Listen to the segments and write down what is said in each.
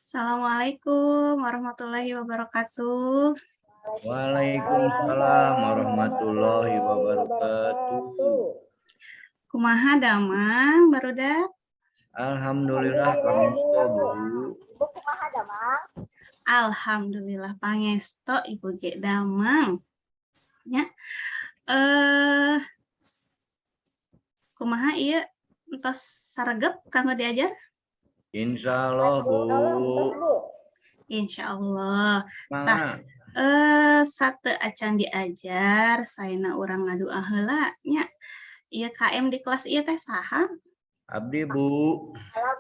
Assalamualaikum warahmatullahi wabarakatuh. Waalaikumsalam warahmatullahi wabarakatuh. Kumaha damang, barudak? Alhamdulillah pangestu, Bu. Ibu, kumaha damang? Alhamdulillah pangestu, Ibu ge damang. Ya. Kumaha ieu, entos saregep kanggo diajar? Insya Allah, Bu. Insya Allah. Mangga. Sateuacan diajar, saena urang ngadoa heula nya. Ieu KM di kelas ieu teh saha? Abdi, Bu.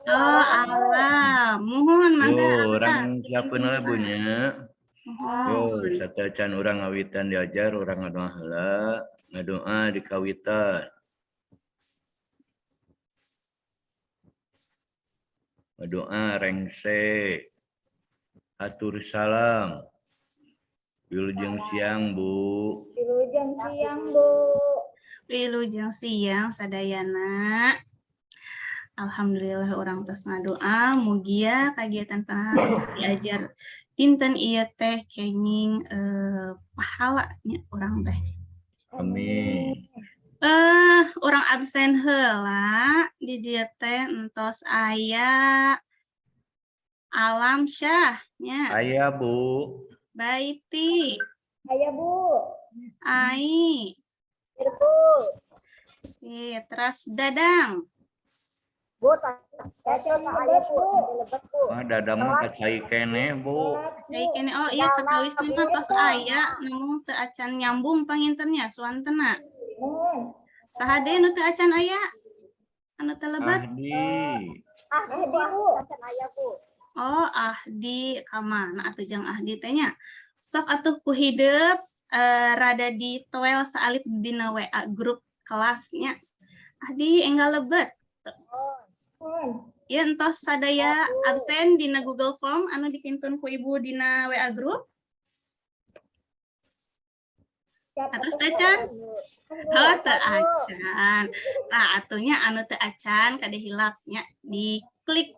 Oh, alam. Muhun, mangga. Yo, urang siapkeun heula, Bu, nya. Yo, Muhun. Sateuacan urang ngawitan diajar, urang ngadoa heula, ngadoa di kawitan. Ngadoa rengse. Hatur salam. Wilujeng siang, Bu. Wilujeng siang, Bu. Wilujeng siang sadayana. Alhamdulillah urang tos ngadoa, mugia kagiatan diajar dinten ieu teh kenging pahala nya urang teh. Amin. Urang absen heula, di dieu teh entos aya Alam Syah nya. Aya, Bu. Baiti. Aya, Bu. Ai. Bu. Si teras Dadang. Bu, aya, Bu. Lebet, Bu. Wah, Dadang mah kacai keneh, Bu. Cai keneh. Oh iya, katawis mah tos aya, namun teu acan nyambung panginten nya suantena. Saha deui nu teu acan aya? Anu teu lebet? Ahdi. Ahdi, Bu. Acan aya, Bu. Oh, Ahdi ka mana atuh jang Ahdi teh nya? Sok atuh ku hidep rada ditoel saalit dina WA grup kelasnya. Ahdi enggal lebet. Ya, entos sadaya absen dina Google Form anu dikintun ku Ibu dina WA grup? Atos teh can? Oh, teu acan. Tah, atuh nya anu teu acan kade hilap nya, diklik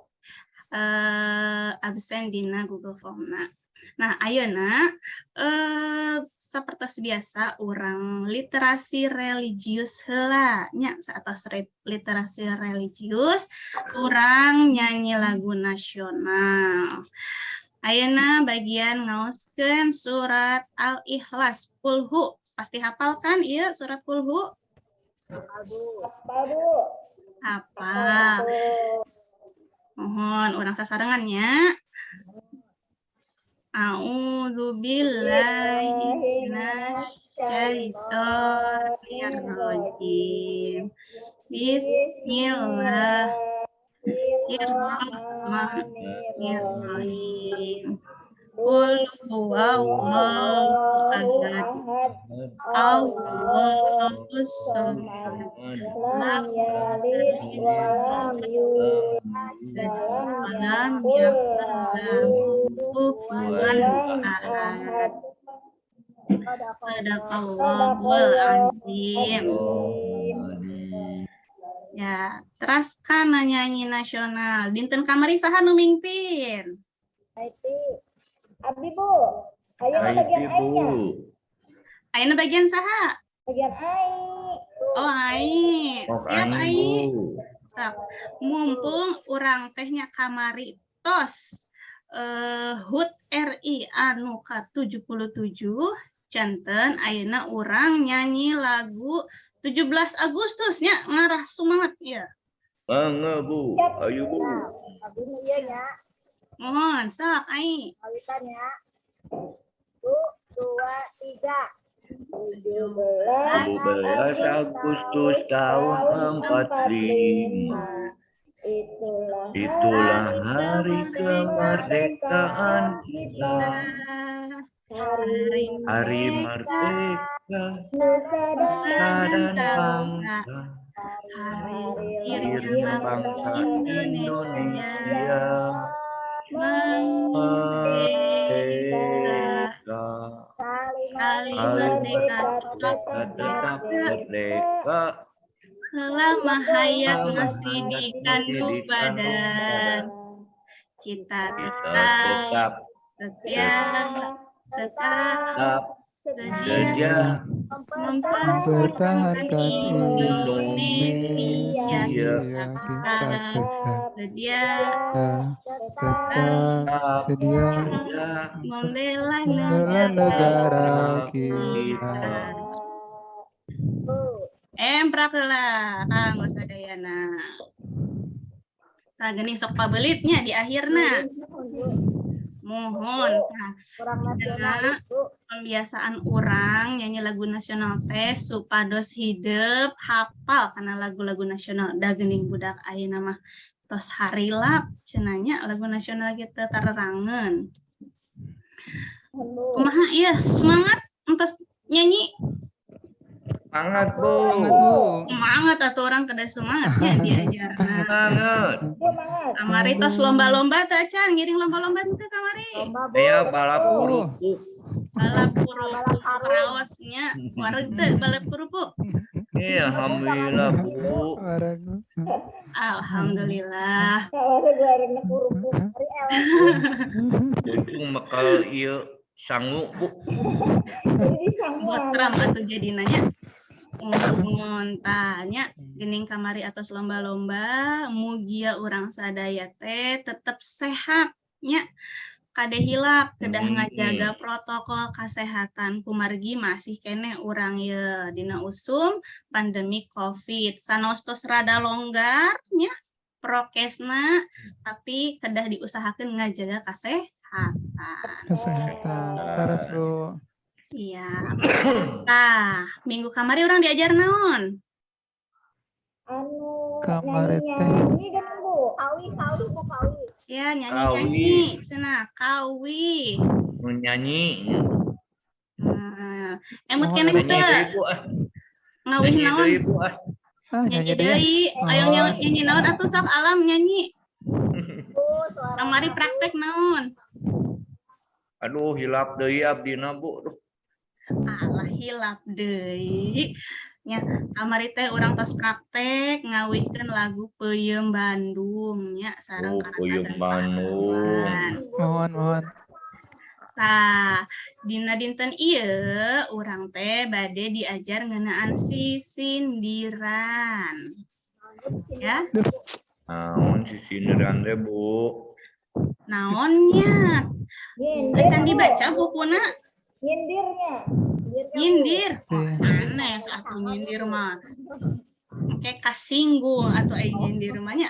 absen dina Google Form-na. Nah, ayeuna sapertos biasa urang literasi religius heula nya. Saatos literasi religius, urang nyanyi lagu nasional. Ayeuna bagian ngaoskeun surat Al-Ikhlas, Qulhu. Pasti hafal kan ieu surat Qulhu? Hafal, Bu. Hafal. Mohon urang sasarengan nya. A'udzu billahi minasyaitonir rajim. Bismillahirrahmanirrahim. Qul huwallahu ahad. Allahus samad. Lam yalid wa lam yulad wa lam yakul lahu kufuwan ahad. Sadaqallahul azim. Ya, teras kana nyanyi nasional. Dinten kamari saha nu mingpin? Abdi, Bu. Ayo bagian Aiti, Ai-nya. Bu. Ayeuna bagian saha? Bagian Ai. Oh, Ai. Oh, Siap, Ai, Ai. Bu. Siap. Mumpung urang teh nya kamari tos HUT RI anu ka-77, janten ayeuna urang nyanyi lagu 17 Agustus nya, ngarah sumangat ya. Mangga, Bu. Siap. Ayo, Bu. Abdi nu ieu nya. Mohon sok, Ai. Kawitan ya. 1, 2, 3. 17 17 Agustus tahun 45. Itulah Itulah hari kemerdekaan kita. Hari Hari merdeka nusa nusa dan dan bangsa. bangsa. Hari Lahirnya lahirnya bangsa Indonesia. Indonesia. Merdeka. Merdeka. Kali Kali merdeka tetap tetap merdeka. Selama hayat Selama masih hayat di kandung masih di kandung badan. badan. Kita Kita tetap tetap setia, tetap tetap sedia sedia mempertahankan Mempertahankan Indonesia. Indonesia. Kita tetap Sedia tetap sedia sedia membela membela negara negara kita. kita. Emprak lah, Kang sadayana. Tah, geuning sok pabelitnya di akhirna. Mohon tah. Kurang nasional, Bu. Pembiasaan urang nyanyi lagu nasional teh supados hidep hafal karena lagu-lagu nasional. Da geuning budak ayeuna mah tos harilap cenah nya, lagu nasional kita tarerangeun. Bu. Kumaha ieu, semangat entos nyanyi? Semangat, Bu. Semangat, Bu. Semangat atuh, urang kedah semangatnya diajarna. Semangat. Semangat. Kamari tos lomba-lomba teh acan? Ngiring lomba-lomba teu kamari? Lomba, Bu. Saya balap Oh. kerupuk. Balap kerupuk. Balap karung. Raosnya wareg teu balap kerupuk? Iya, alhamdulillah, Bu. Wareg. Alhamdulillah. Kalau ada gorengnya kerupuk. Hari elek. Ujung bakal ieu sangu, Bu. Jadi disanguan. Botram atau jadi nanya. Mohon tanya gening kamari atas lomba-lomba, mugia urang sadaya teh tetep sehat nya. Kade hilap kedah Amin. Ngajaga protokol kesehatan kumargi masih keneh urang ye dina usum pandemi Covid. Sanaos tos rada longgar nya prokesna, tapi kedah diusahakan ngajaga kesehatan. Kesehatan. Terus, Bu. Siap. Nah, minggu kamari urang diajar naon? Anu Kamari teh. nyanyi kan, Bu. Kawi, kawi, Bu, kawi. Ya, nyanyi-nyanyi. Cenah, kawi. Nu nyanyi. Nah, emut Mohon keneh Nyanyi teu? deui, Bu, ah. Ngawih Nyanyi naon? deui, Bu, ah. Ah, Nyanyi nyanyi deh. deui. Ayo Oh. nyanyi, nyanyi naon atuh sok alam nyanyi. Bu, suara. Kamari praktek naon? Aduh, hilap deui abdina, Bu. Duh. Alah, hilap deui. Nya, kamari teh urang tos praktek ngawihkeun lagu Peuyeum Bandung nya sareng Oh, karakter Peuyeum dan Bandung. pahlawan. Mohon, mohon. Tah, dina dinten ieu urang teh bade diajar ngeunaan sisindiran. Ya, Naon sisindiran teh, Bu? Naonnya? Nyindir, Acan Bu. dibaca bukuna? Nyindirnya. Nyindirnya, Bu. Nyindir. Oh, Iya. sanes atuh nyindir mah. Engke kasinggung atuh ai nyindir mah nya.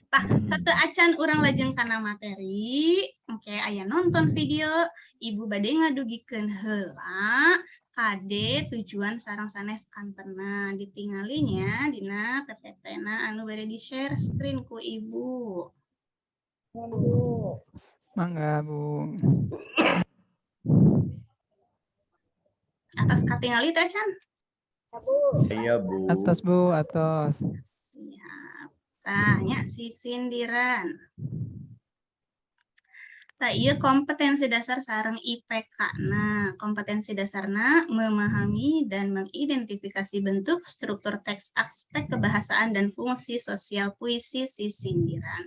Tah, sateuacan urang lajeng kana materi, engke aya nonton video, Ibu bade ngadugikeun heula kade tujuan sareng sanes kantena ditingalinya dina PPT na anu bade di-share screen ku Ibu. Ya, Bu. Mangga, Bu. Atos katingali teh acan? Ya, Bu. Iya, Bu. Atos, Bu, atos. Siap. Tah, nya sisindiran. Tah, ieu kompetensi dasar sareng IPK. Nah, kompetensi dasarna memahami dan mengidentifikasi bentuk, struktur teks, aspek kebahasaan dan fungsi sosial puisi sisindiran.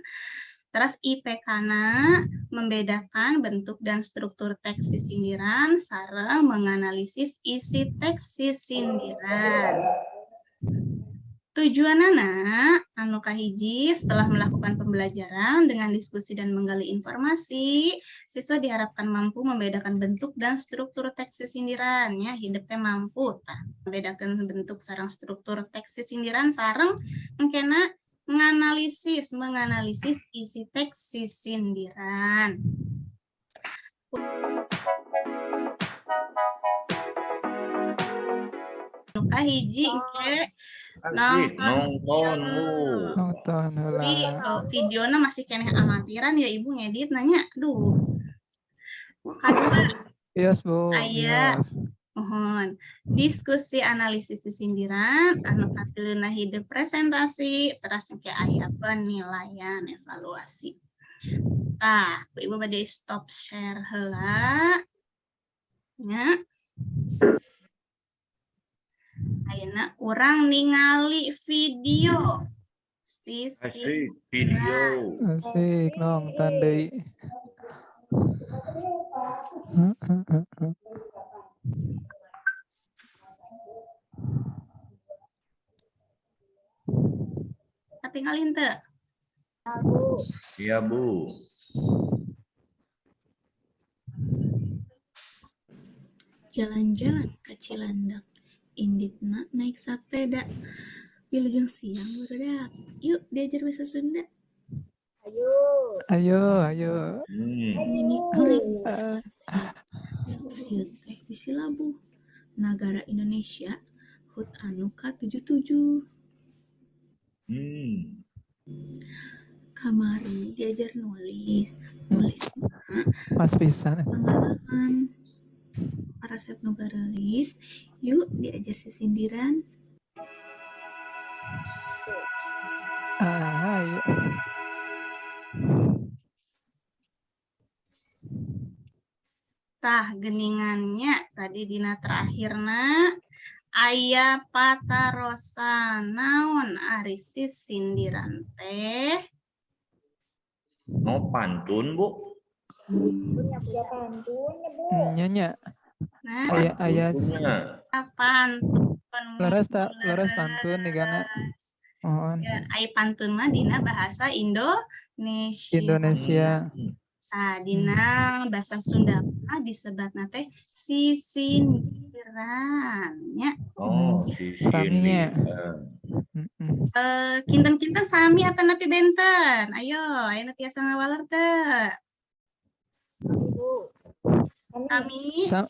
Terus IPK-na membedakan bentuk dan struktur teks sisindiran sareng menganalisis isi teks sisindiran. Tujuanana anu kahiji, setelah melakukan pembelajaran dengan diskusi dan menggali informasi, siswa diharapkan mampu membedakan bentuk dan struktur teks sisindiran ya, hidep teh mampu tah membedakan bentuk sareng struktur teks sisindiran sareng engkena menganalisis isi teks sisindiran. Anu kahiji engke Asik, nonton. Nonton, Bu. Nonton heula. Tapi videonya masih keneh amatiran ya, Ibu ngedit nanya, aduh. Kadua, Bios, Bu. Aya. Bios. Mohon diskusi analisis sisindiran, anu katiluna hidup presentasi, terus engke aya penilaian evaluasi. Tah, ku Ibu bade stop share heula. Nya. Ayeuna urang ningali video. Sisi. Asik video. Asik nonton deui. Katingal teu? Bu. Iya, Bu. Jalan-jalan ka Cilandak, inditna naek sapeda. Wilujeng siang barudak, yuk diajar basa Sunda. Ayo. Ayo, ayo. Nini kuring sok sieun teh bisi labuh. Nagara Indonesia HUT anu ka-77. Kamari diajar nulis, nulisna Pas pisan. pangalaman. Paresep nu gareulis, yuk diajar sisindiran. Ah, ayo. Tah geningannya tadi dina terakhirna aya patarosan naon ari sisindiran teh? Mau pantun, Bu? Punya pantunnya, Bu. Nya nya. Nah, Aya aya Pantunnya. Pantun. Leres tak leres pantun digana. Mohon. Ya, ai pantun mah dina bahasa Indonesia. Indonesia. Nah, dina bahasa Sunda mah disebatna teh sisindiran nya. Oh, si Saminya. Eh, kinten-kinten sami atanapi benten? Ayo, aya nu tiasa ngawaler teu? Bu. Kami. Sami, Sa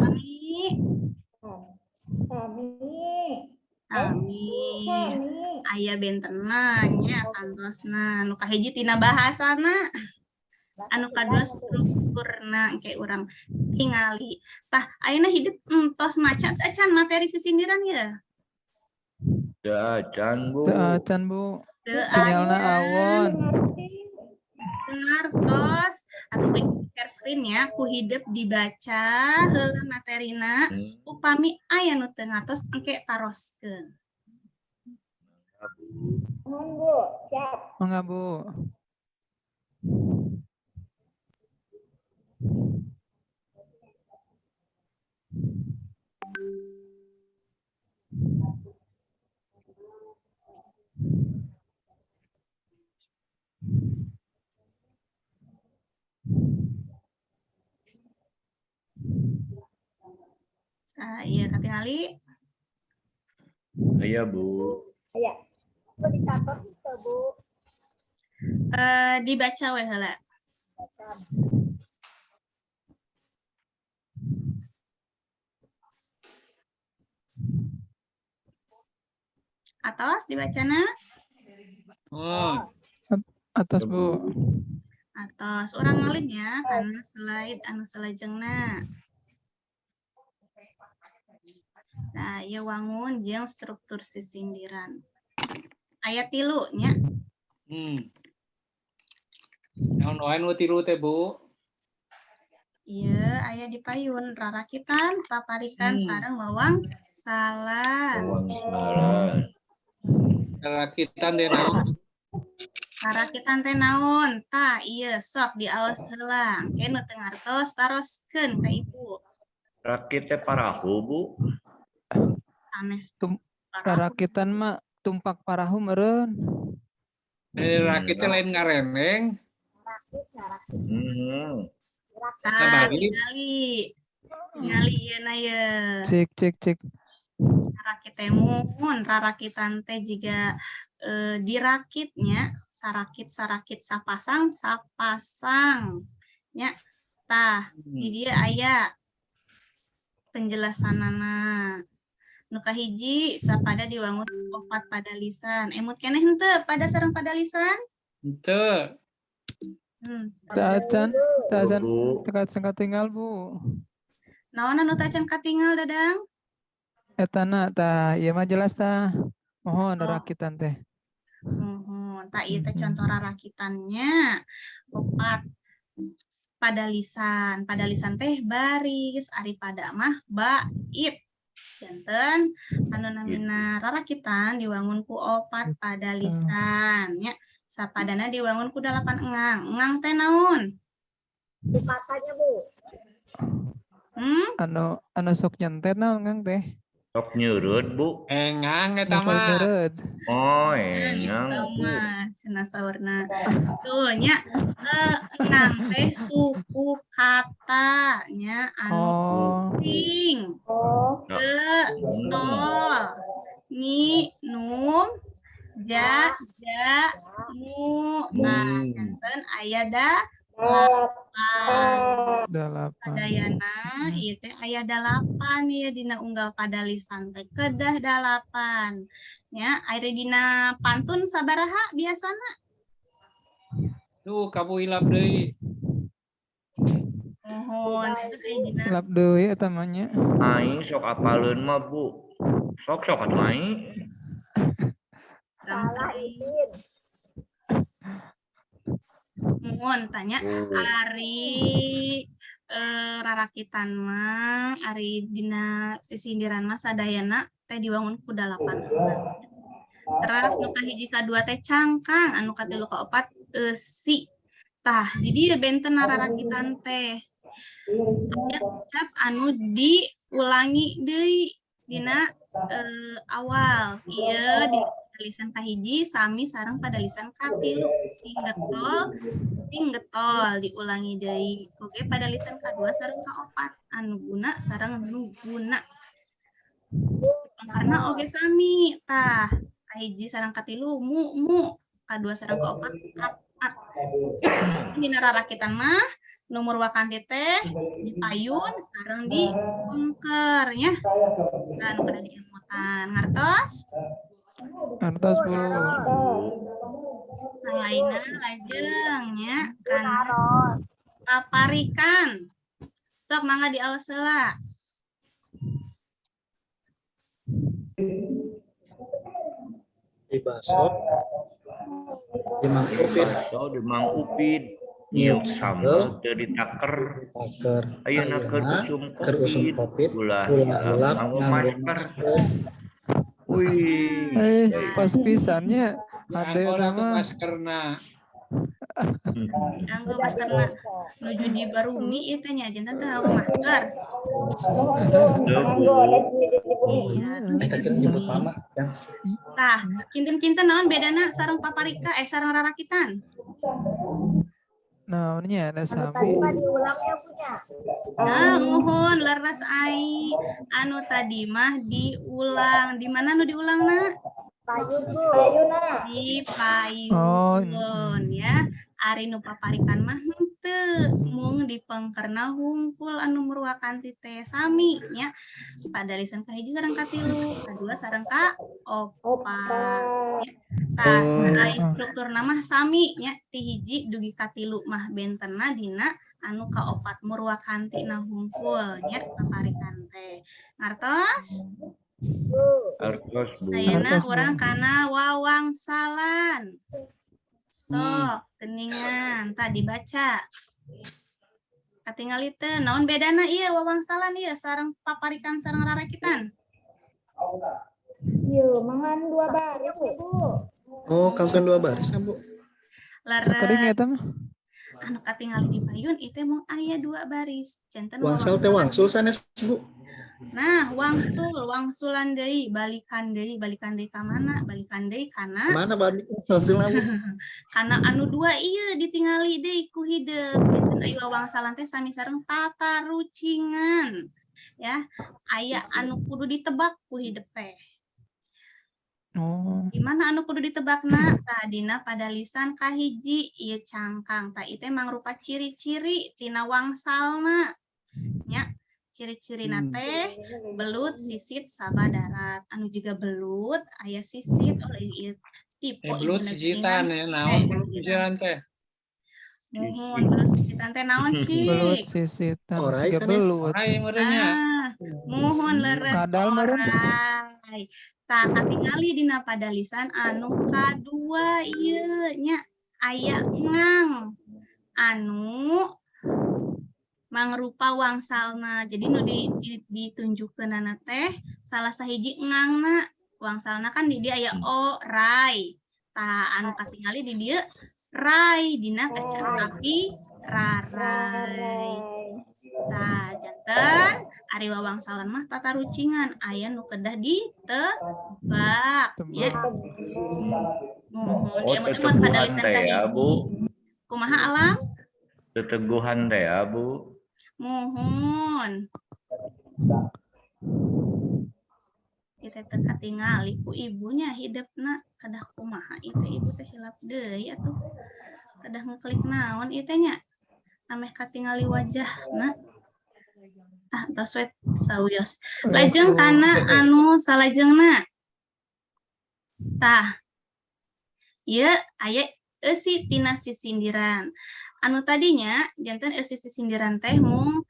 sami, Kami. sami. Kami. Aya bentenna nya kantosna. Nu kahiji tina bahasana, anu kadua strukturna engke urang tingali. Tah, ayeuna hidup tos maca teu acan materi sisindiran ya? Teu acan, Bu. Teu acan, Bu. Teu Sinyalna acan. awon. Ngartos atau share screen ya ku hidep dibaca heula materina, upami aya nu teu ngartos engke taroskeun. Mohon, Bu. Siap. Mangga, Bu. Ah, iya katingali. Iya, Bu. Aya. Bu, dicatat itu, Bu. Eh, dibaca we heula. Atos dibacana? Oh, Atos, Bu. Atos urang ngalih nya kana slide anu salajengna. Nah, ieu wangun jeung struktur sisindiran. Aya 3 nya. Naon wae nu tilu teh, Bu? Ieu aya di payun rarakitan, paparikan, sareng wawangsalan. Wawangsalan. Rakitan teh naon? Rarakitan teh naon? Tah, ieu sok diaos heula. Engke nu teu ngartos taroskeun ka ibu. Rakit teh parahu, Bu. Sanes parahu. Rarakitan mah tumpak parahu meureun. Eh, rakit teh lain ngareneng. Rakit, nah, rakit. Tah, Sabari. tingali. Tingali ieu na ye. Cik cik cik. Rarakit teh mun rarakitan teh jiga dirakitnya sarakit-sarakit sapasang sapasang nya. Tah, di dieu aya penjelasanana. Nu kahiji sapada diwangun opat padalisan. Emut keneh henteu pada sareng padalisan? Henteu. Teu acan, teu acan Bu. teu acan katinggal, Bu. Naon anu teu acan katinggal, Dadang? Etana tah ieu mah jelas tah. Mohon Oh. rakitan teh. Muhun, tah ieu teh contoh rarakitannya. Opat padalisan. Padalisan teh baris, ari pada mah bait. Janten anu namina rarakitan diwangun ku opat padalisan nya. Sapadana diwangun ku dalapan engang. Engang teh naon? Katanya, Bu. Hmm? Anu anu sok nyentet naon Kang teh? Sok nyurut, Bu. Engang eta Nu mah. nyeureud. Oh, engang. Eta Bu. mah cenah saurna. Tuh nya, engang teh suku kata nya anu Oh. ping Oh, ke tol ni num ja ja mu. Nah, janten aya dalapan. Dalapan. Sadayana ieu teh aya dalapan ieu dina unggal padalisan teh kedah dalapan nya. Ari dina pantun sabaraha biasana? Duh, kabu hilap deui. Muhun, itu aya dina Lap deui eta mah nya. Aing sok apaleun mah, Bu. Sok sok atuh aing. Salah izin. Muhun tanya. Oh. Ari rarakitan mah, ari dina sisindiran mah sadayana teh diwangun ku dalapan engang. Teras nu kahiji kadua teh cangkang, anu katilu kaopat eusi. Tah, di dieu benten rarakitan teh. Aya kecap anu diulangi deui dina awal. Ieu di padalisan kahiji sami sareng padalisan katilu, sing getol sing getol diulangi deui. Oge padalisan kadua sareng kaopat, anu guna sareng nu guna. Karena oge sami tah, kahiji sareng katilu mu mu, kadua sareng kaopat at at. Dina rarakitan mah nu murwakanti teh di payun sareng di pengker nya. Nah, nu pada diemutan ngartos? Ngartos, Bu. Nah, lainna lajeng nya Bu, kana naros. paparikan. Sok mangga diaos heula. Di baso, di Mang Upit, Baso di Mang Upit. Nyiuk nyiuk sambel sambel, teu ditaker. ditaker. Ayeuna keur Ayeuna usum keur usum Covid, Covid, ulah ulah hilap hilap nganggo nganggo masker. masker. Wih. Eh, pas pisannya hade Dianggo eta atuh mah. maskerna. Nganggo maskerna nuju di barumi ieu teh nya, janten teu nganggo masker. Mohon, Bu. Teu, Nganggo, Bu. dan di bumi. Iya. Eh, tak kira jemput mama, yang Tah, kinten-kinten naon bedana sareng paparika eh sareng rarakitan? Naon nya ada Anu sami. tadi mah diulang ya punya. Nah, muhun leres ai. Anu tadi mah diulang. Di mana nu diulang, Nak? Payun, Bu. Payun, nah. Di payun Oh, ya. Ari nu paparikan mah henteu, mung dipengkerna hungkul anu murwakanti teh sami nya. Padalisan kahiji sareng katilu, kadua sareng ka opat. Tah, Oh. ai strukturna mah sami nya, ti hiji dugi ka tilu mah bentenna dina anu kaopat murwakantina hungkul nya paparikan teh. Ngartos? Bu. Artos, Bu. Ayeuna Ngartos, Bu. urang kana wawangsalan. Sok, geningan tadi baca. Katingali teu naon bedana ieu wawangsalan ieu sareng paparikan sareng rarakitan? Yuk, mangan dua baris, Bu. Oh, kangkung dua baris ya, Bu. Sakeuring Leres. eta mah. Anu katingali di payun itu mung aya dua baris. Janten Wangsal teh wawangsalan. wangsul sanes, Bu. Nah, wangsul, wangsulan deui, balikan deui, balikan deui ka mana? Balikan deui kana Mana balik wangsulna, Bu? kana anu dua ieu ditingali deui ku hideung. Janten aya wawangsalan teh sami sareng tatarucingan. Ya, aya anu kudu ditebak ku hidep teh. Oh. Di mana anu kudu ditebakna? Tadina padalisan kahiji ieu cangkang. Tah, ieu teh mangrupa ciri-ciri tina wangsalna. Nya, ciri-cirina teh belut sisit sabadarat. Anu juga belut aya sisit oleh ieu tipe Eh, belut ibuna sisitan geuningan. ya, naon Eh, belut sisitan teh. Muhun belut sisitan teh naon, Belut Cik? sisitan Orai siga sanes. belut. Orai meureun nya. Ah, muhun leres Kadal meureun. orai. Tah, katingali dina padalisan anu kadua ieu nya aya ngang anu Mangrupa wangsalna. Jadi nu ditunjukkeunana teh salah sahiji engangna. Wangsalna kan di dieu aya o rai. Tah, anu katingali di dieu rai dina kecap api rarai. Tah, janten ari wawangsalan mah tatarucingan aya nu kedah ditebak ya. Tebak. Muhun Oh, ieu mah pada teteguhan lisan teh ya, kahiji. Bu. Kumaha, Alam? Teteguhan teh ya, Bu. Muhun. Kita teh katingali ku ibunya hidepna kedah kumaha ieu teh, ibu teh hilap deui atuh. Kedah ngeklik naon ieu teh nya? Ameh katingali wajahna. Ah, tos we sawios. Lajeng kana anu salajengna. Tah. Ieu aya eusi tina sisindiran. Anu tadinya janten eusi sisindiran teh mung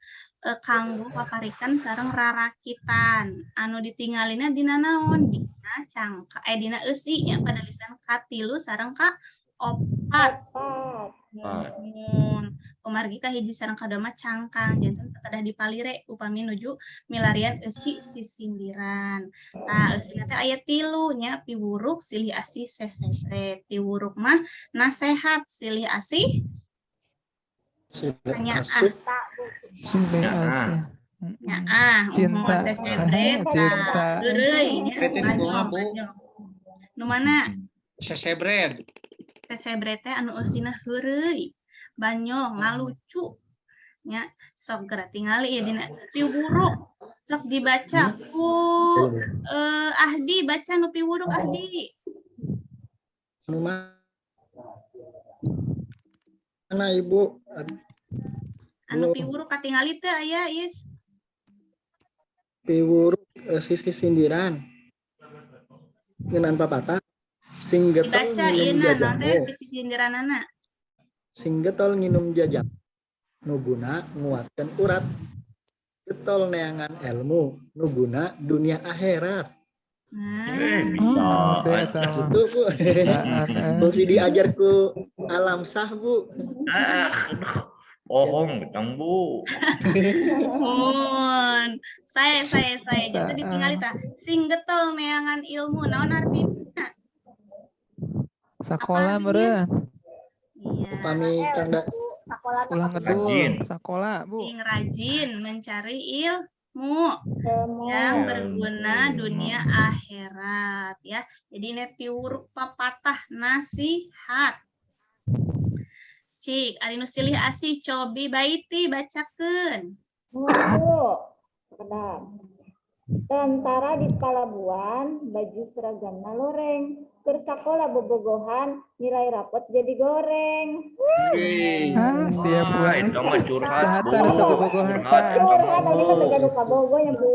kanggo paparikan sareng rarakitan. Anu ditingalina dina naon? Dina cangka eh dina eusi nya pada lisan katilu sareng ka opat. 4. Muhun. Kumargi kahiji sareng kadua mah cangkang, janten kedah dipalire upami nuju milarian eusi sisindiran. Tah, eusina teh aya tilu nya, piwuruk, silih asih, sesebret. Piwuruk mah nasehat, silih asih Silih Nyaah. asup. Silih Nyaah. asih. Nyaah, Cinta. muhun sesebret. Cinta. Tah, heureuy nya Berarti banyol, kumaha, Bu? banyol. Nu mana? Sesebret. Sesebret teh anu eusina heureuy, banyol, ngalucu. Nya, sok geura tingali ieu dina piwuruk. Sok dibaca ku Ahdi, baca nu piwuruk, Ahdi. Anu mana, Ibu? Anu Belum. piwuruk katingali teu aya, Is? Piwuruk sisi sindiran. Ngeunaan papatah. Sing getol Dibaca nginum ieuna naon teh jajamu. sisindiranana. Sing getol nginum jajamu. Nu guna nguatkeun urat. Getol neangan ilmu. Nu guna dunia akhirat. Nah, Bisa. Oh, deh, eta mah. Gitu, Bu. Bisaan, eh. Fungsi diajar ku Alam Sah, Bu. Ah, aduh. Bohong, ketang, Bu. Muhun. Saya. Jadi Bisaan. ditinggali tah. Sing getol neangan ilmu. Naon artina? Sakola Apa artinya? meureun. Iya. Upami Kang Da Sekolah Ulah ngedul, Rajin. sakola, Bu. Sing rajin mencari ilmu Ilmu. yang Ilmu. berguna dunia akhirat ya. Jadi ini piwuruk papatah nasihat. Cik, ari nu silih asih cobi baiti bacakeun. Bu, sekedar. Tentara di palabuhan, baju seragamna loreng. Keur sakola bobogohan, nilai rapot jadi goreng. Wih. Ah, siap, Bu. Ah, itu mah curhat, Saha Bu. tah nu sok bobogohan Curhat, tah? eta mah, Curhat tadi Bu. kan gaduh kabogoh ya, Bu. Bu.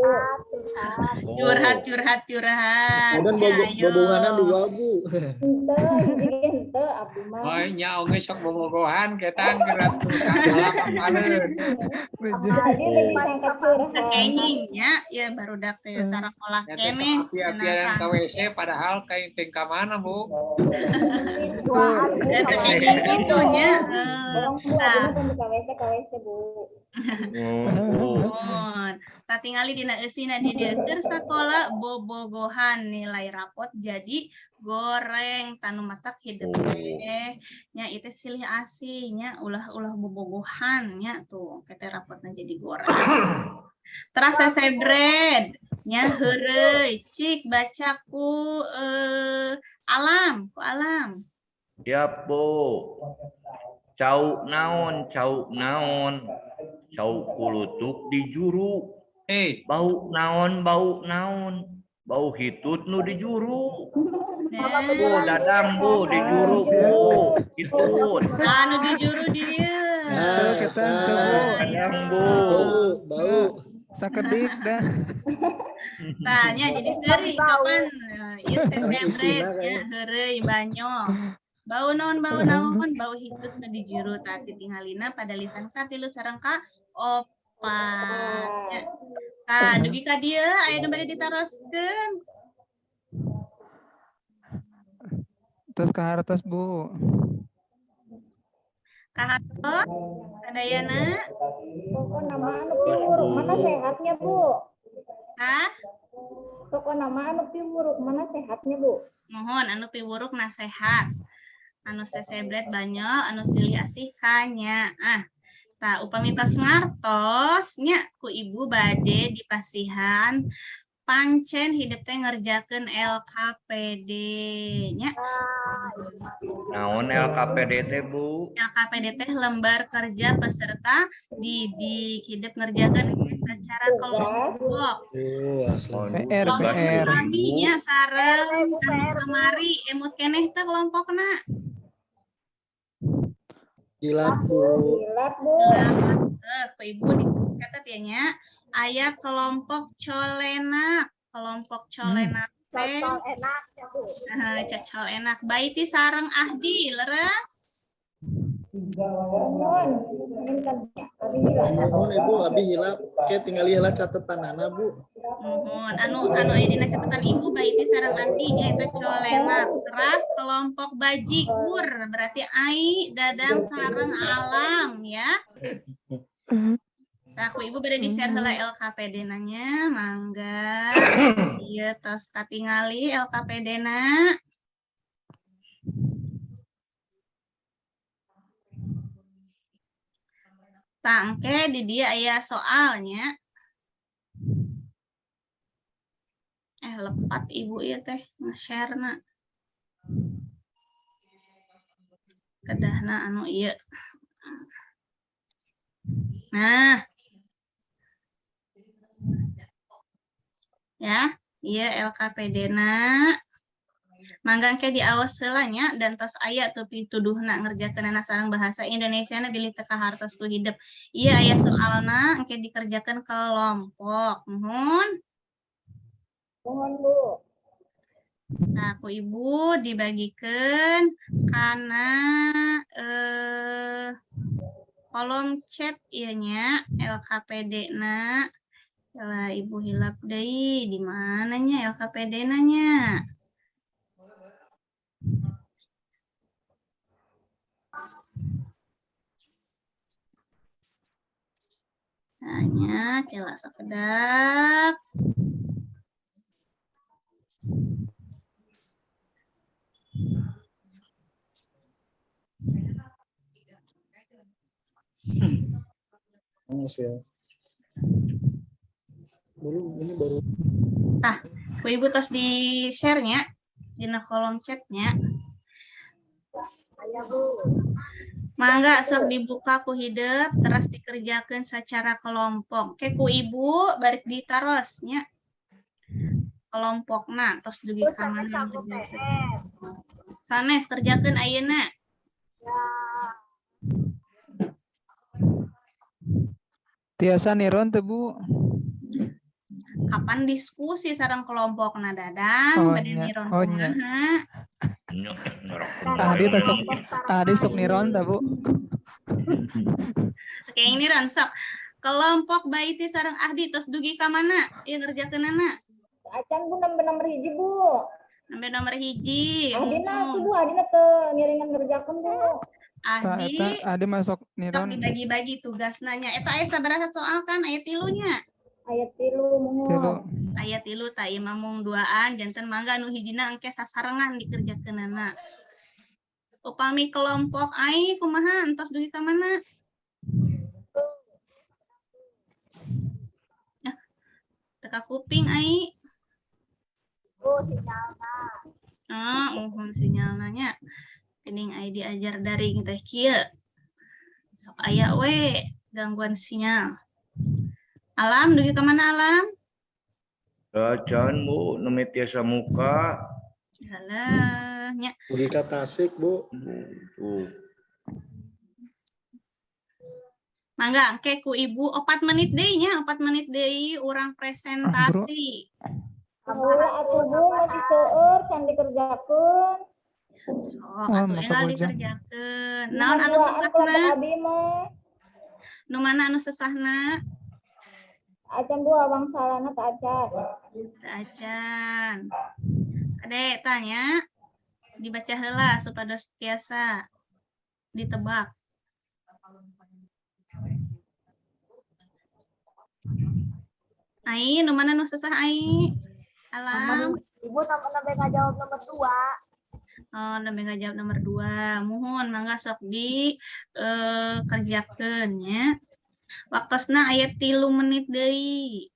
Curhat, curhat, curhat. Kemudian Ya, ayo. bobogohanna dua, Bu. Henteu, hiji ge henteu abdi mah. Oh, nya oge sok bobogohan ketang geura sakola papaleun. Jadi lebih sangka curhat. Kengingnya ya barudak teh sarakolah Ya teh keneh sok api-apian ka WC padahal kayak teh ka mana, Bu? Ya teh kenging kitu nya. Tolong Bu, Nah. abdi mah tong ka WC ka WC, Bu. Oh, Bu. Muhun. Tah, tingali dina eusina di dieu keur sakola bobogohan nilai rapot jadi goreng, tah nu matak hidup teh nya ieu teh silih asih nya, ulah-ulah bobogohan nya, tuh teh rapotna jadi goreng. Teras sesebred nya heureuy, cik baca ku Alam, ku Alam. Siap, Bu. Cau naon, cau naon. Cau kulutuk di juru. Bau naon, bau naon. Bau hitut nu di juru. Nah, Bu, Dadang, Bu, di juru, Bu. Hitut. Anu di juru dieu. Nah, Kita eta. teu, Bu. Dadang, Bu. Bau, bau. Sakedik dah. Tanya jadi seri kapan ieu sesebred Isina nya kayaknya. heureuy banyol. Bau naon, bau naon, bau hitut nu di juru. Tadi tingalina pada lisan katilu sareng ka opat. Nya. Tah, dugi ka dieu aya nu bade ditaroskeun? Terus ka hartos, Bu. Kahartos sadayana? Pokokna mah anu piwuruk mana sehat nya, Bu? Hah? Pokokna mah anu piwuruk mana sehat nya, Bu? Muhun, anu piwuruk nasehat. Anu sesebret banyak, anu silih asih kanyaah. Tah, upami tos ngartos nya, ku Ibu bade dipasihan pancen hidep teh ngerjakeun LKPD nya. Naon LKPD teh, Bu? LKPD teh lembar kerja peserta didik, hidep ngerjakeun secara kelompok. Oh, asli. PR, Kelompok PR. kami nya sareng anu kamari emut keneh teh kelompokna. Hilap, Bu. Hilap, Bu. Eh, ku Ibu dicatat ya nya. Aya kelompok colenak, kelompok colenak teh. Cocol enak ya, Bu. Eh, cocol enak. Baiti sareng Ahdi, leres? Muhun, punten nya. Abi hilap. Muhun, Ibu, abi hilap. Ke tinggal heula catatanana, Bu. Muhun. Anu anu aya dina catatan Ibu Baiti sareng Ahdi nyaeta colenak. Teras kelompok bajigur, berarti Ai, Dadang sareng Alam ya. Nah, ku Ibu bade di-share heula LKPD nanya, mangga. Ieu tos katingali LKPD na. Tah, engke di dieu aya soalnya. Eh, lepat Ibu ieu teh nge-share-na. Kedahna anu ieu. Nah. Ya, ieu LKPD na. Mangga engke diawas heula nya dan tos aya tuh pituduhna ngerjakeunana sareng bahasa Indonesia na bilih teu kahartos ku hidep. Ieu aya soalna, engke dikerjakeun kelompok. Muhun. Muhun, Bu. Nah, ku Ibu dibagikeun kana kolom chat ieu nya LKPD na. Lah, Ibu hilap deui, di mana nya LKPD na nya? Tanya, kela sakedap. Maaf ya. Dulu ini baru. Tah, ku Ibu tos di share nya dina kolom chatnya. Aya, Bu. Mangga sok dibuka ku hidep terus dikerjakan secara kelompok. Ke ku Ibu bari ditaros nya. Kelompokna tos dugi Bu, ka sanes mana aku ngerjakeun. PR. Sanes kerjakeun ayeuna. Ya. Tiasa niron teu, Bu? Kapan diskusi sareng kelompokna, Dadang? Oh, Bade nya. niron Oh, nya. kumaha? Tadi teh sok tadi sok niron teh, Bu. Oke, yang niron sok. Kelompok Baiti sareng Ahdi tos dugi ka mana? Ieu ngerjakeunana. Acan, Bu, nembe nomor 1, Bu. Nembe nomor 1. Ahdina tuh, Bu, Ahdina teu ngiringan ngerjakeun, Bu. Tah Ahdi eta adi masuk sok niron. dibagi-bagi tugasna nya. Eta aya sabaraha soal kan? Aya 3 nya. Aya 3, muhun. 3. Aya 3, tah ieu mah mung duaan, janten mangga nu hijina engke sasarengan dikerjakeunana. Upami kelompok ai kumaha, entos dugi ka mana? Ya, teka kuping ai. Bu, sinyalna. Ah, muhun sinyalna nya. Geuning ai diajar daring teh kieu. Sok aya we gangguan sinyal. Alam dugi ka mana, Alam? Acan, Bu, nembe tiasa muka. Alah, nya. Dugi ka Tasik, Bu. Tuh. Mangga engke ku Ibu 4 menit deui nya, 4 menit deui urang presentasi. Heula atuh, Bu, masih seueur can dikerjakeun. Sok Oh, atuh maka enggal bujang. dikerjakeun. Naon anu Duaan sesahna? kelompok abi mah. Nu mana anu sesahna? Acan, Bu, wangsalanna teu acan. Teu acan. Kade tanya, dibaca heula supados tiasa ditebak. Ai, nu mana nu sesah ai? Alam. Ibu nomor nembe ngajawab nomor 2. Oh, nembe ngajawab nomor 2. Muhun mangga sok di kerjakeun nya. Waktosna aya 3 menit deui.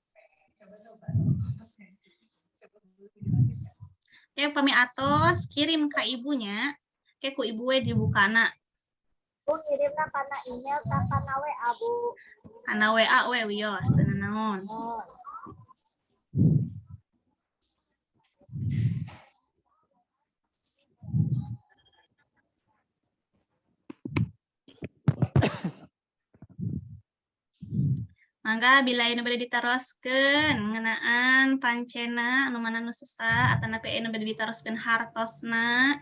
Oke, pami atos kirim ka ibunya. Oke, ku ibu we dibukana. Bu ngirimna kana email tah kana WA, Bu. Kana WA we wios teu naon. Oh. Mangga bila anu bade ditaroskeun ngeunaan pancena anu mana nu sesah atanapi anu bade ditaroskeun hartosna.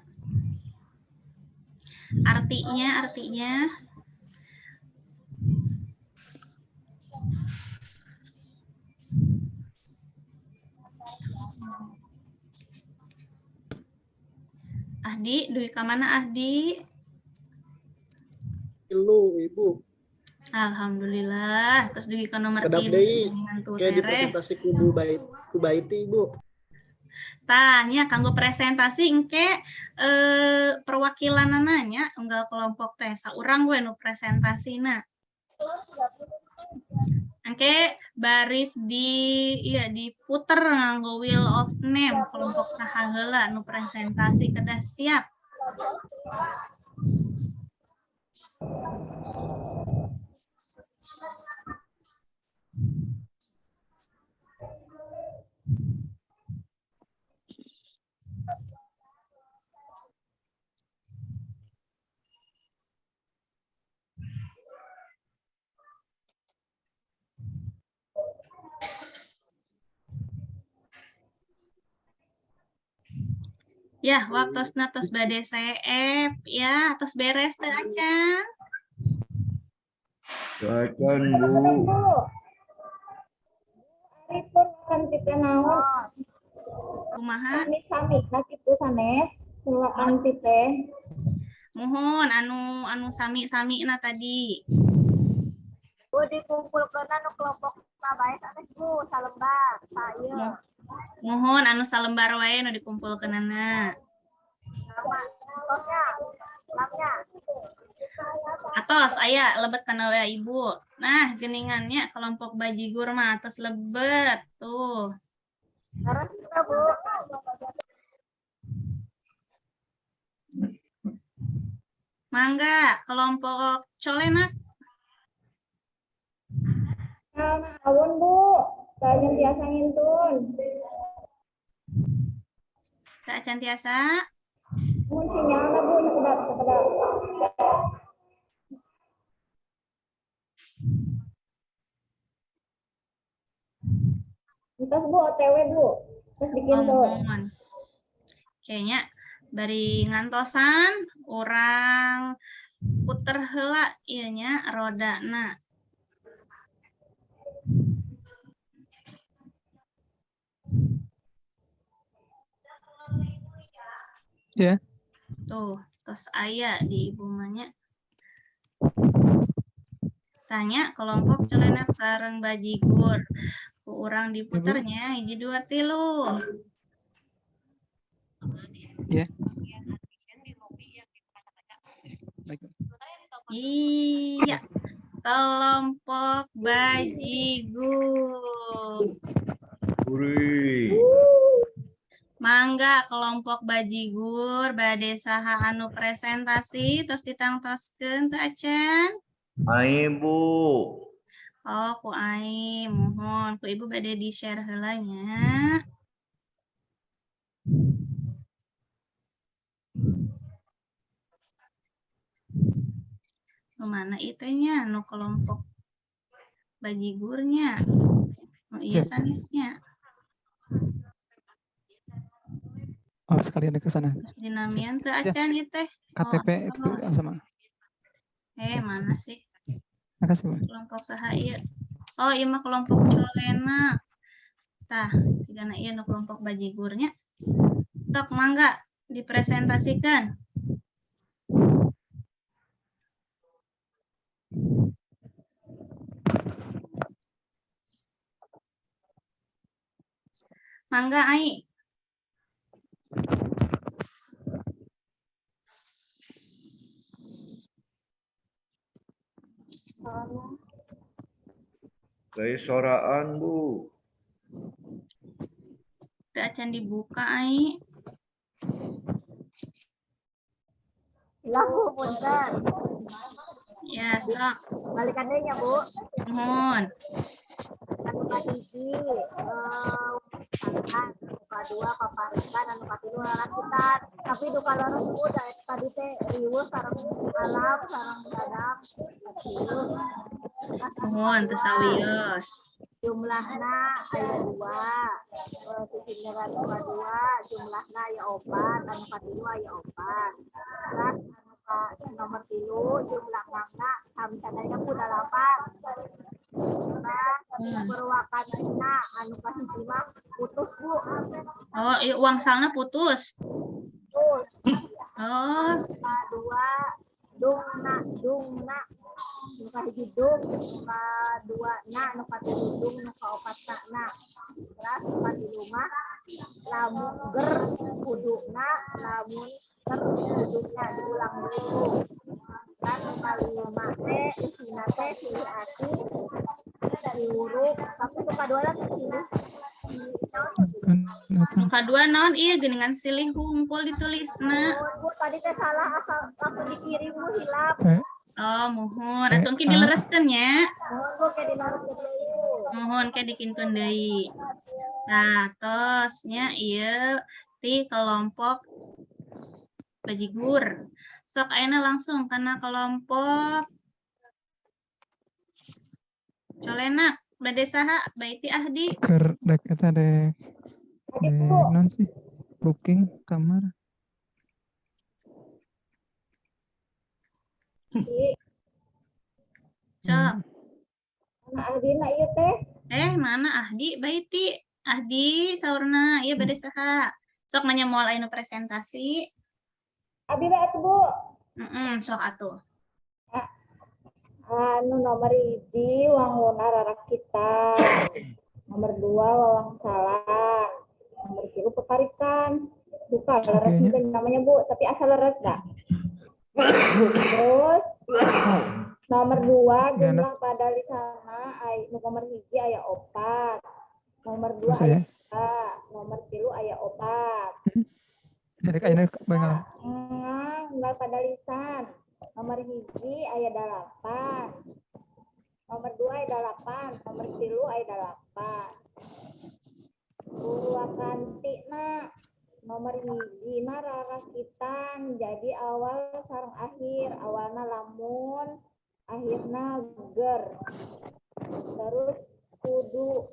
Artinya artinya Ahdi, dugi ka mana Ahdi? 3, Ibu. Alhamdulillah, terus dugi ka nomor Kedap 3. deui. Tuh Kayak di tereh. presentasi ku Bu Bait, ku Baiti, Ibu. Tah nya kanggo presentasi engke perwakilanana nya unggal kelompok teh saurang we nu presentasina. Engke baris di iya diputer nganggo wheel of name kelompok saha heula nu presentasi kedah siap. Ya, waktosna tos bade seep ya, tos beres teu acan. Acan, Bu. Bu. Aripun kanti teh naon? Kumaha? Sami-sami nah kitu sanes. Purwakanti teh. Muhun anu anu sami-samina tadi. Bu dikumpulkeun nu kelompok bae sanes Bu, salembar. Saeu. Muhun anu salembar wae nu dikumpulkeunana. Sama. Tosnya. Lamnya. Atos aya lebet kana WA Ibu. Nah, geningannya kelompok bajigur mah atos lebet tuh. Terus kita, Bu. Mangga kelompok colenak. Awun, Bu. Kayaknya biasa ngintun. Kak acan tiasa. Mun sinyalna Bu, sekedap, sekedap. Entos Bu, OTW Bu. Terus Oh, dikintun. muhun. Kayaknya bari ngantosan urang puter heula ieu nya rodana. Ya. Tuh, tos aya di ibu mah nya. Tanya kelompok colenak sareng bajigur. Ku urang diputernya hiji dua tilu. Ya. Baik. Iya. Kelompok bajigur. Huri. Mangga kelompok bajigur bade saha anu presentasi terus ditangtoskeun teu acan. Ai, Bu. Oh, ku ai mohon ku ibu bade di-share heula nya. Nu mana ieu nya nu kelompok bajigurnya. Nu ieu Ya. sanesnya. Oh, sekalian ke sana. Terus dinamian teu Ya. acan ieu teh. KTP itu atos. sama. Mana sih? Makasih, Bu. Kelompok saha ieu? Oh, ieu mah kelompok colenak. Tah, sigana ieu nu kelompok bajigurnya. Sok mangga dipresentasikan. Mangga, Ai. Gaya soraan, Bu. Teu acan dibuka, Ai. Lah, Bu, punten. Ya, sok. Balikan deui nya, Bu. Nuhun. Anu kahiji tangan, anu kadua paparikan, anu katilu lalakitan. Tapi duka leres, Bu, da tadi teh riweuh sareng alam sareng dadang. Katilu. Nuhun, teu sawios. Jumlahna aya dua. Sisindiran anu kadua jumlahna aya opat, anu katilu aya opat. Terus anu ka nomor tilu jumlahna sami sadaya ku dalapan. Terus purwakantina anu kahiji mah putus, Bu. Oh, iya, wangsalna putus. Putus. Oh, Kadua dungna dungna, nu kahiji dung, nu kadua na, nu katilu dung, nu kaopat na na. Terus nu katilu mah lamun ger kuduna, lamun ter kuduna, diulang dulu. Terus nu kalima teh isina teh silih asih diuruk, tapi nu kadua lah silih nu kadua naon ieu geuningan silih hungkul ditulisna. Bu, tadi teh salah, asal langsung dikirim, Bu, hilap. Oh, muhun. Atuh engke dilereskeun nya. Mohon, Bu, kayak dilaruskeun deui. Muhun, ke dikintun deui. Nah, tos nya ieu ti kelompok bajigur. Sok, ayeuna langsung kana kelompok colenak. Bade saha? Baiti, Ahdi? Keur dek eta dek. Tadi, Dek Bu. Non sih? Booking kamar. Iya. Sok. Nah, Ahdina ieu teh. Eh, mana Ahdi? Baiti. Ahdi saurna ieu bade saha? Sok nanya moal aya nu presentasi. Abi bae atuh, Bu. Heeh, sok atuh. Anu nomor hiji wanguna rarakitan. Nomor dua wawangsalan. Nomor tilu peparikan. Buka leres Oke, nya. mungkin namanya, Bu, tapi asal leres dah. Terus nomor dua Gimana? jumlah pada lisana ay, nu nomor hiji aya opat. Nomor dua Terus ya. aya dua, nomor tilu aya opat. Jadi ayeuna bengal. Enggak pada lisan. Nomor hiji aya dalapan. Nomor dua aya dalapan. Nomor tilu aya dalapan. Purwakantina nomor hiji mah rarakitan, jadi awal sareng akhir, awalna lamun, akhirna ger, terus kudu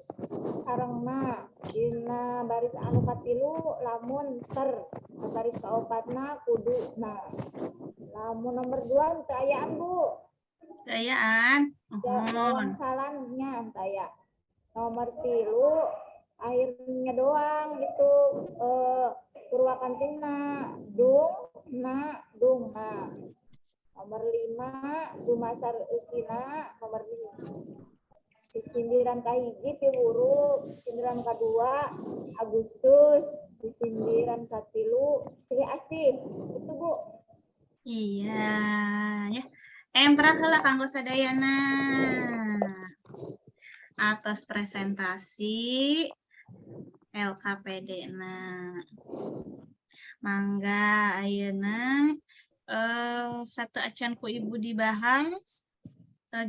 sarengna dina baris anu katilu lamun ter, baris kaopatna kudu na. Lamun nomor dua teu ayaan, Bu. Gayaan. Ya, Muhun. salahnya aya. Nomor tilu akhirnya doang itu purwakantina dung na dung na. Nomor lima dumasar eusina, nomor lima sisindiran kahiji piwuru, sisindiran kadua Agustus, sisindiran katilu silih asih. Itu, Bu. Iya, ya. Emprak heula kanggo sadayana. Atas presentasi LKPD na. Mangga ayeuna sateuacan ku ibu dibahas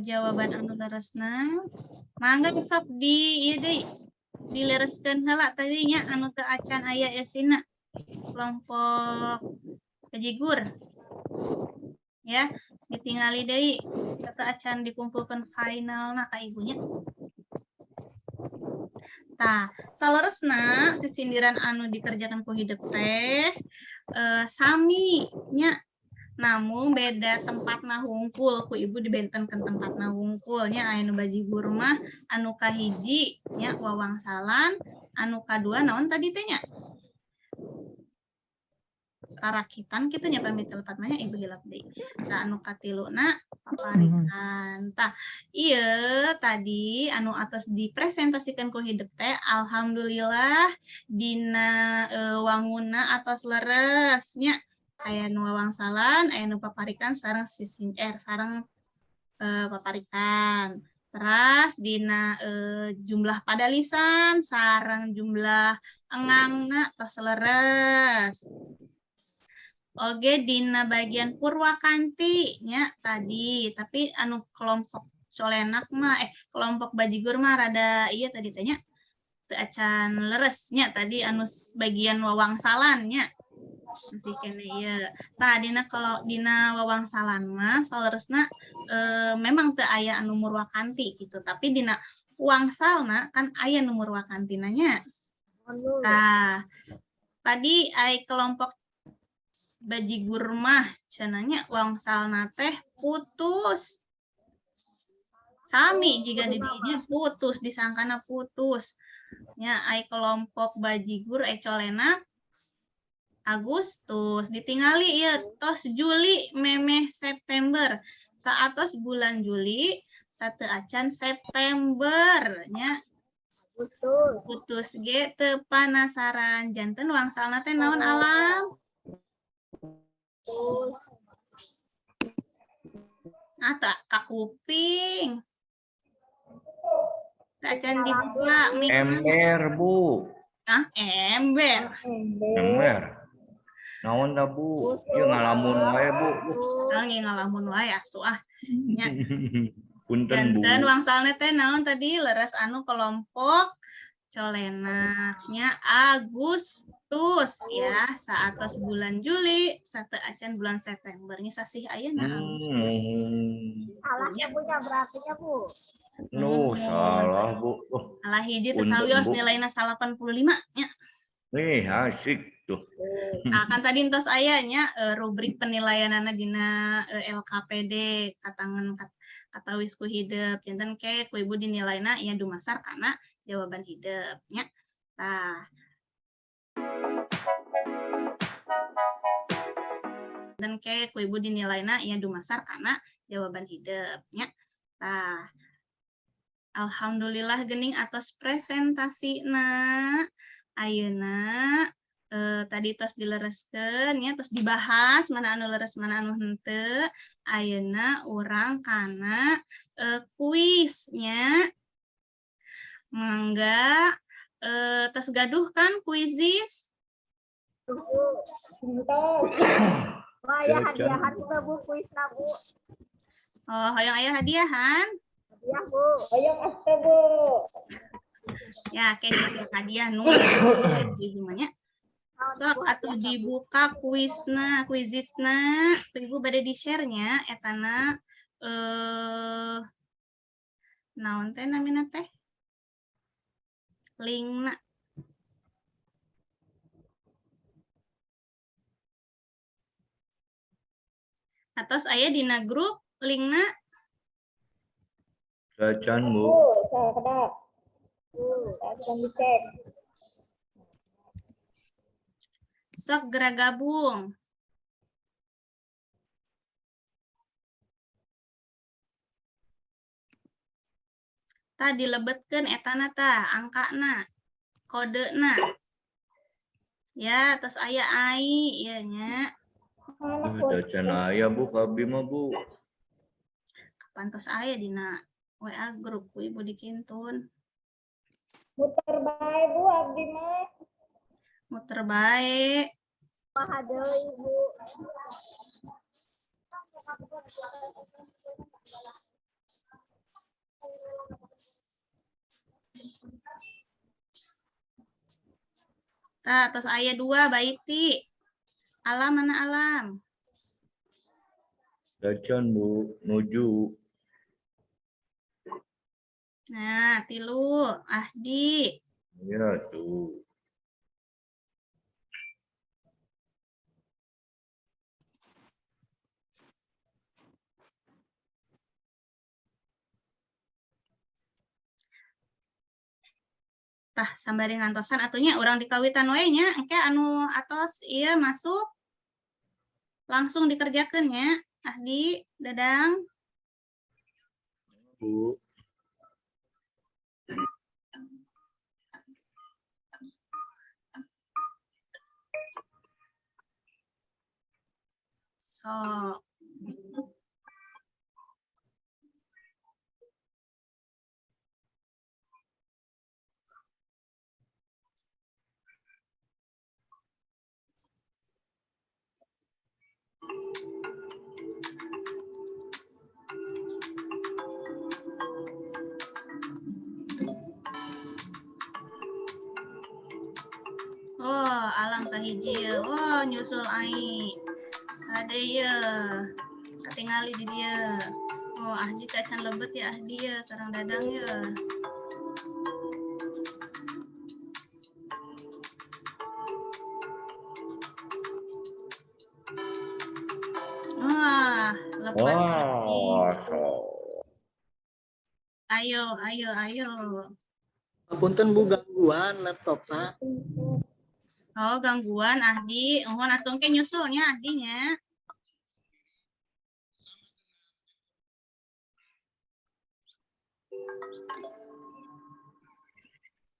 jawaban anu leresna. Mangga sok di ieu deui dilereskeun heula tadinya anu teu acan aya esina, kelompok bajigur. Ya, ditingali deui sateuacan dikumpulkeun finalna ka ibunya. Tah, saleresna sisindiran anu dikerjakan ku hidep teh sami nya, namun beda tempatna hungkul. Ku ibu dibentenkeun tempatna hungkul nya. Aya nu bajigur mah anu kahiji nya wawangsalan, anu kadua naon tadi teh nya? Tarakitan kitu nya, pami teu lepat mah nya, ibu hilap deui. Tah, anu katiluna paparikan. Tah, ieu tadi anu atos dipresentasikan ku hidep teh, alhamdulillah dina wanguna atos leres nya, aya nu wawangsalan, aya nu paparikan sareng sisi sareng paparikan. Teras dina jumlah padalisan sareng jumlah engangna tos leres. Oge dina bagian purwakanti nya tadi, tapi anu kelompok colenak mah, kelompok bajigur mah rada iya tadi tanya teu acan leres nya tadi anu bagian wawangsalan nya masih keneh ieu. Tah, dina kalau dina wawangsalan mah saleresna memang teu aya anu murwakanti gitu, tapi dina wangsalna kan aya nu murwakantina nya. Tah, tadi ai kelompok bajigur mah cenah nya wangsalna teh putus. Sami jiga di dinya putus, disangkana putus. Nya, ai kelompok bajigur colenak Agustus ditingali ieu tos Juli memeh September. Saatos bulan Juli sateu acan September nya. Agustus. Putus ge teu panasaran, janten wangsalna teh naon, Alam? Putus. Ah, tak kakuping. Teu acan dibuka mic. Ember, Bu. Ah, ember. Ember. Ember. Naon da, Bu? Ieu ngalamun wae, Bu. Ah, ngalamun wae atuh ah. Nya. Punten, Bu. Janten wangsalna teh naon tadi leres anu kelompok colenaknya Agustus ya, saatos bulan Juli sateu acan bulan September nya, sasih ayeuna Agustus. Salahnya punya berarti nya, Bu. Nu salah, Bu. Oh, Alah, hiji teu punten, sawios Bu. Nilaina 85 nya. Nih, asik tuh. Nah, kan tadi entos aya nya rubrik penilaianana dina LKPD katangan katawis ku hidep, janten ke ku ibu dinilaina nya dumasar kana jawaban hidep nya. Tah. Dan ke ku ibu dinilaina nya dumasar kana jawaban hidep nya. Tah. Alhamdulillah gening atas presentasina. Ayeuna tadi tos dilereskeun nya, tos dibahas mana anu leres, mana anu henteu. Ayeuna urang kana kuisnya. Mangga, tos gaduh kan Quizizz? Entos. Wah, ya Jajan. hadiahan juga, Bu, kuisna, Bu. Oh, hoyong aya hadiahan? Hadiah, Bu. Hoyong atuh, Bu. Ya, kayak dikasih hadiah nu. Ibu mah nya. Sok atuh dibuka kuisna, Quizizzna. Ibu bade di-share nya etana naon teh namina teh? Linkna. Atos aya dina grup linkna? Jajan, Bu. Bu, sakedap. Bu, sedang dicek. Sok geura gabung. Tah, dilebetkeun etana tah, angkana, kodena. Ya, tos aya ai ieu nya. Mana Jajan aya, Bu, ka abdi mah, Bu. Kapan tos aya dina WA grup ku ibu dikintun. Muter bae, Bu, abdi mah. Muter bae. Wah, deui, Bu. Tah, tos aya dua baiti. Alam mana, Alam? Jajan, Bu, nuju. Nah, tilu, Ahdi. Ya tuh. Tah, sambari ngantosan atuh nya, urang dikawitan we nya, engke anu atos ieu masuk. Langsung dikerjakan ya. Ahdi, Dadang. Bu. Sok. Oh, Alam kahiji ye. Oh, nyusul ai. Sade ye. Katingali di dieu. Oh, Ahdi teh acan lebet ya Ahdi ya, sareng Dadang ya. Wah, lepat Ahdi. Wah, so. Ayo, ayo, ayo. Punten, Bu, gangguan laptop ta. Oh, gangguan Ahdi. Mohon atuh ke nyusulnya Ahdinya.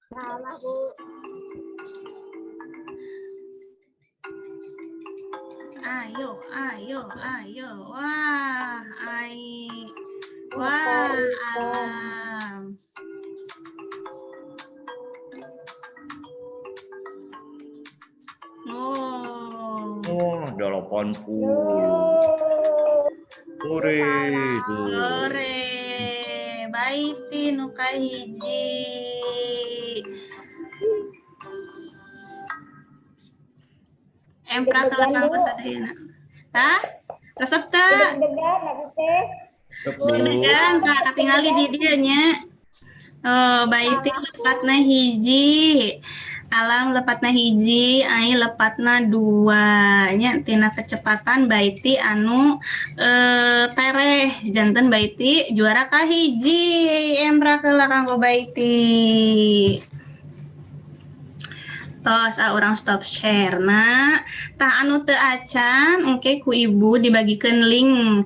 Salah, Bu. Ayo, ayo, ayo. Wah, ai. Wah, Alam. Oh. Wah, 80. Hore tuh. Hore. Baiti nu kahiji. Empra Deg-degan, kalau Bu. sadayana. Hah? Resep teu? Deg-degan aku teh. Resep, Bu. Deg-degan tah katingali di dieu nya. Oh, Baiti lepatna hiji. Alam lepatna hiji, Ai lepatna dua. Nya tina kecepatan Baiti anu tereh janten Baiti juara kahiji. Empra heula kanggo Baiti. Tos ah, urang stop share nah. Tah anu teu acan engke ku ibu dibagikeun link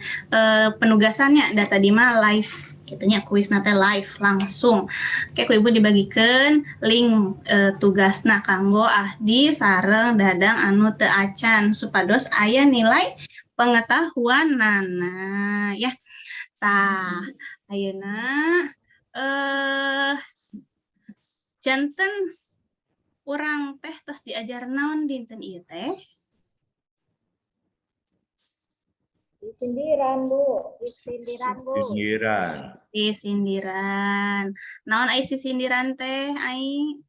penugasannya, da tadi mah live gitu nya, kuis teh live langsung. Engke ku ibu dibagikeun link tugasna kanggo Ahdi sareng Dadang anu teu acan supados aya nilai pengetahuan nana ya. Tah, ayeuna janten urang teh tos diajar naon dinten ieu teh? Sindiran, Bu. Sindiran, Bu. Sindiran. Sisindiran. Naon ai sisindiran teh ai?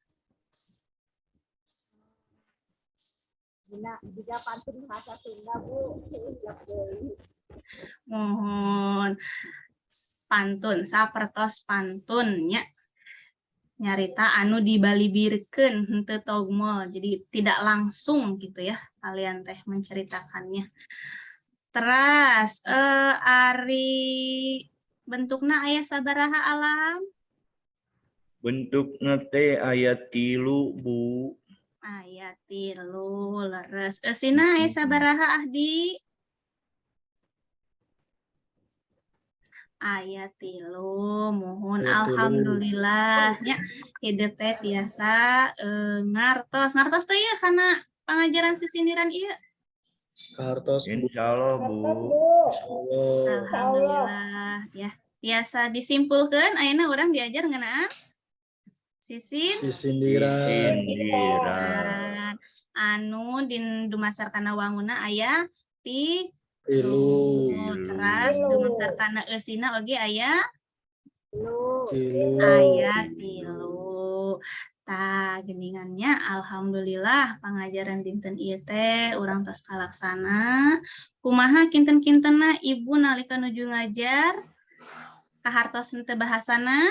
Dina, jika pantun bahasa Sunda, Bu. Siap deui. Mohon pantun, sapertos pantun nya. Nyarita anu dibalibirkeun henteu togmol. Jadi tidak langsung gitu ya kalian teh menceritakannya. Teras ari bentukna aya sabaraha, Alam? Bentukna teh aya 3, Bu. Aya 3, leres. Eusina aya sabaraha, Ahdi? Aya 3, muhun. Aya 3. Alhamdulillah nya hidep teh tiasa ngartos. Ngartos teh ieu kana pangajaran sisindiran ieu. Kahartos, Bu. Insya Allah, Bu. Atas, Bu. Insyaallah. Alhamdulillah ya. Tiasa disimpulkan ayeuna urang diajar ngeunaan sisin Sisindiran. Sindiran. Anu din dumasar kana wanguna aya ti 3. Teras 3. dumasar kana eusina oge aya Lu. 3. Aya 3. Tah geningannya alhamdulillah pangajaran dinten ieu teh urang tos kalaksana. Kumaha kinten-kintenna ibu nalika nuju ngajar? Kahartos henteu bahasana?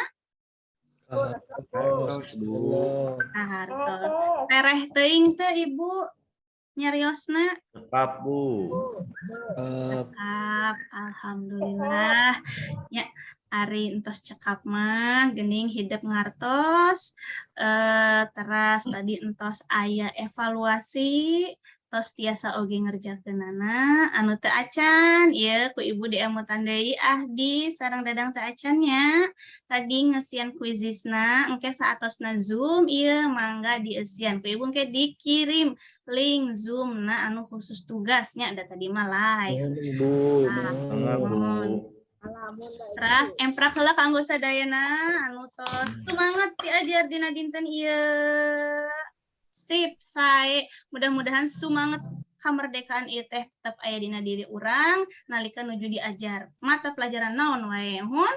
Kahartos, Bu. Kahartos. Atas. Tereh teuing teu ibu nyariosna? Tetap, Bu. Tetap. Cekap, alhamdulillah. Ya, ari entos cekap mah gening hidep ngartos. Teras tadi entos aya evaluasi, Tos tiasa oge ngerjakeunana. Anu teu acan ieu ku ibu diemutan deui, Ahdi sareng Dadang teu acan nya. Tadi ngeusian Quizizz-na, engke saatosna Zoom ieu mangga dieusian. Ku ibu engke dikirim link Zoom-na anu khusus tugasnya, da tadi mah live. Nuhun, Ibu. Nah, Mangga, Bu. Nuhun. Teras emprak heula kanggo sadayana anu tos semangat diajar dina dinten ieu. Sip, sae. Mudah-mudahan semangat kemerdekaan ieu teh tetep aya dina diri urang nalika nuju diajar mata pelajaran naon wae, hun.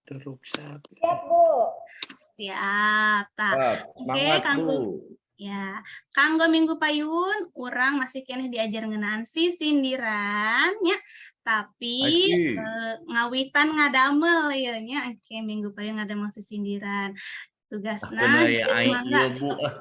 Teruksa. Siap, Bu. Siap. Tah. Siap, Oke, semangat, kanggo Bu. Ya, kanggo minggu payun urang masih keneh diajar ngeunaan sisindiran nya, tapi Asik. Ngawitan ngadamel ieu nya, engke minggu payun ngadamel sisindiran. Tugasna Aku aya aing mangga ieu, Bu, ah.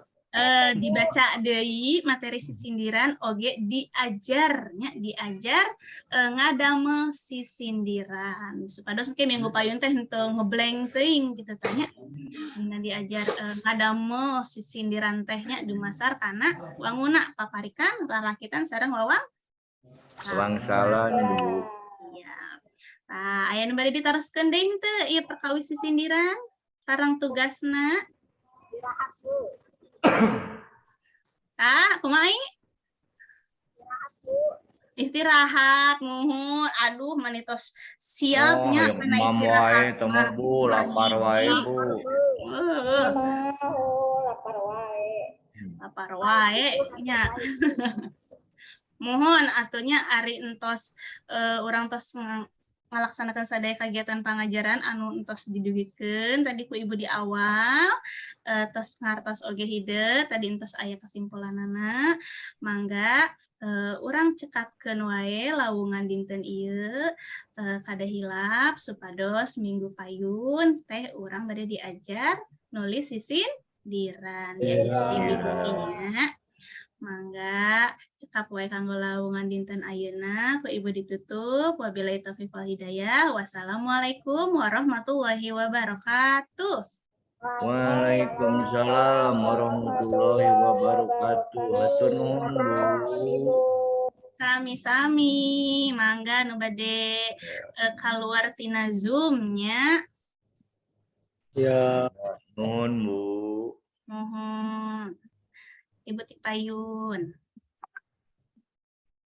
Dibaca deui materi sisindiran oge diajar nya, diajar ngadamel sisindiran supados engke minggu payun teh henteu ngeblank teuing kitu tah nya. Dina diajar ngadamel sisindiran teh nya dumasar kana wanguna paparikan, rarakitan sareng wawang Wangsalan, Bu. Siap. Tah, aya nu bade ditaroskeun deui henteu ieu perkawis sisindiran sareng tugasna? Istirahat, Bu. Ah, kumaha? Istirahat, muhun. Aduh, mani tos siapnya Oh, hayang kana emam istirahat wae teh mah, mah. Bu, lapar wae, Bu. Heuh, Mau lapar wae. Lapar wae nya. Muhun atuh nya, ari entos urang tos ngalaksanakeun sadaya kegiatan pangajaran anu entos didugikeun tadi ku ibu di awal, tos ngartos oge hidep tadi entos aya kesimpulanana, mangga urang cekapkeun wae lawungan dinten ieu, kada hilap supados minggu payun teh urang bade diajar nulis sisindiran, diajar nya. Mangga cekap wae kanggo lawungan dinten ayeuna, ku ibu ditutup, wabillahi taufiq wal hidayah, wassalamualaikum warahmatullahi wabarakatuh. Waalaikumsalam warahmatullahi wabarakatuh. Hatur nuhun, Bu. Sami-sami, mangga nu bade keluar tina Zoom-nya. Ya. Nuhun, Bu. Muhun. Ibu ti payun.